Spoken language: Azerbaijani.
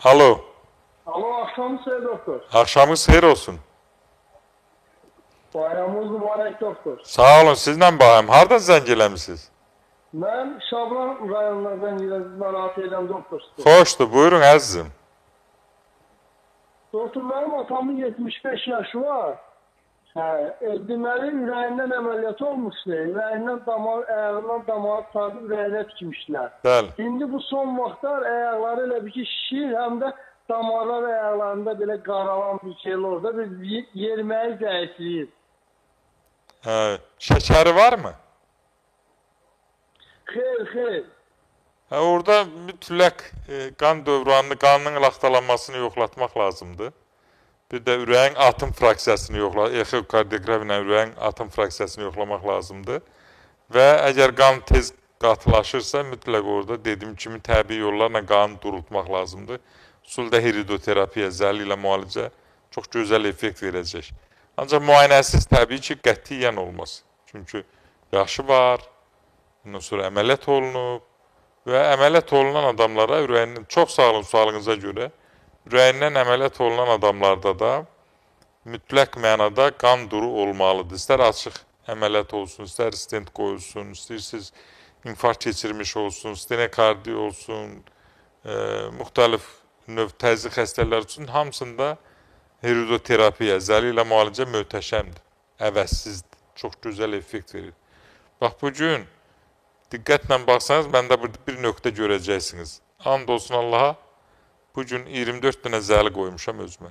Alo. Alo, axşamınız xeyir doktor. Axşamınız xeyir olsun. Bayramınız mübarək doktor. Sağ olun, sizlə bayram. Hardan zəng eləmisiniz? Mən Şabran rayonundan zəng elədim, narahat edirəm doktor. Xoşdur, buyurun əzizim. Doktor, mənim atamın 75 yaşı var. Hə, deməli, ürəyindən əməliyyat olmuşdu. Ürəyindən damar, ayağından damar tutardı, ürəyinə tikmişdilər. Bəli. İndi bu son vaxtlar ayaqları elə bir ki şişir, həm də damarlar ayaqlarında belə qaralan bir şey orada bir yeriməyi zəifləyir. Hə, şəkəri varmı? Xeyr, xeyr. Hə, orada mütləq qan dövranını, qanın laxtalanmasını yoxlatmaq lazımdır. Bir də ürəyin atım fraksiyasını yoxla, exokardioqraf ilə ürəyin atım fraksiyasını yoxlamaq lazımdır. Və əgər qan tez qatılaşırsa, mütləq orada dediyim kimi təbii yollarla qanı durultmaq lazımdır. Xüsusilə hiridoterapiya, zəli ilə müalicə çox gözəl effekt verəcək. Ancaq müayinəsiz təbii ki, qətiyyən olmaz. Çünki yaşı var, ondan sonra əməliyyat olunub və əməliyyat olunan adamlara ürəyindən, çox sağ olun sualınıza görə, ürəyindən əməliyyat olunan adamlarda da mütləq mənada qan duru olmalıdır. İstər açıq əməliyyat olsun, istər stent qoyulsun, istəyirsiniz infarkt keçirmiş olsun, stenokardi olsun, müxtəlif növ təzyiq xəstələr üçün hamısında hiridoterapiya, zəli ilə müalicə möhtəşəmdir, əvəzsizdir, çox gözəl effekt verir. Bax, bugün diqqətlə baxsanız, məndə burada bir nöqtə görəcəksiniz. And olsun Allaha, bugün 24 dənə zəli qoymuşam özümə.